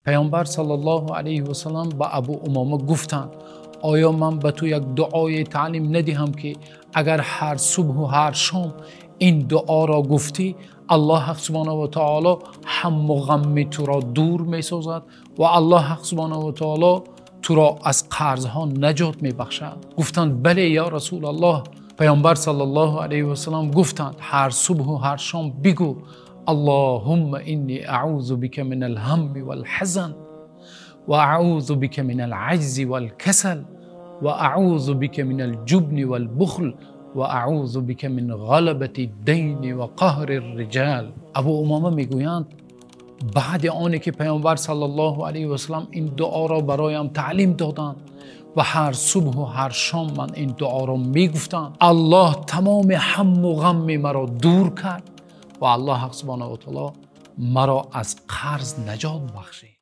Паёмбар саллаллоҳу алайҳи васаллам ба Абу Умома гуфтанд: оё ман ба ту як дуои таълим надиҳам, ки агар ҳар субҳ ва ҳар шом ин дуоро гуфтӣ, Аллоҳ субҳонаҳу ва таъоло ҳамму ғами туро дур месозад ва Аллоҳ субҳонаҳу ва таъоло туро аз қарзҳо наҷот мебахшад? Гуфтанд: бале, ё Расулуллоҳ. Паёмбар саллаллоҳу алайҳи васаллам гуфтанд: ҳар субҳ ва ҳар шом бигӯ: Аллоҳумма иннӣ аъӯзу бика минал-ҳамми вал-ҳазани ва аъӯзу бика минал-аҷзи вал-касали ва аъӯзу бика минал-ҷубни вал-бухли ва аъӯзу бика мин ғалабатид-дайни ва қаҳрир-риҷол. Абу Умома мегӯянд: баъд аз онки Паёмбар саллаллоҳу алайҳи васаллам ин дуоро барояm таълим доданд ва ҳар субҳ ва ҳар шом ман ин дуоро мегуфтам, Аллоҳ тамоми ҳамму ғами маро дур кард ва Аллоҳ субҳонаҳу ва таъоло маро аз қарз наҷот бахшид.